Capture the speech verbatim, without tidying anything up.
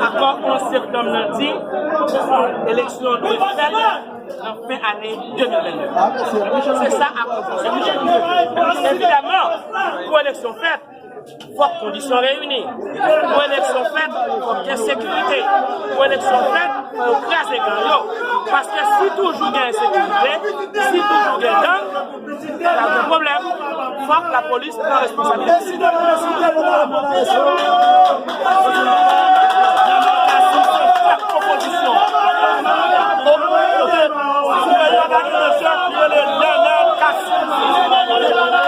Akò onz septanm nan di eleksyon dwe fèt nan fen ane de mil venn nèf. Se sa akò konstitisyon. Evidaman, pou eleksyon fèt, fòk kondisyon reyini. Pou eleksyon fèt, fòk gen sekirite. Pou eleksyon fèt, fò yo kraze gang yo. Paske si toujou gen ensekirite, si toujou gen gang, sa gen pwoblèm. Fòk lapolis pran responsablite. Fòk opozisyon. Gouvènman pa gen yon chèf ki rele Lènèl Kasik.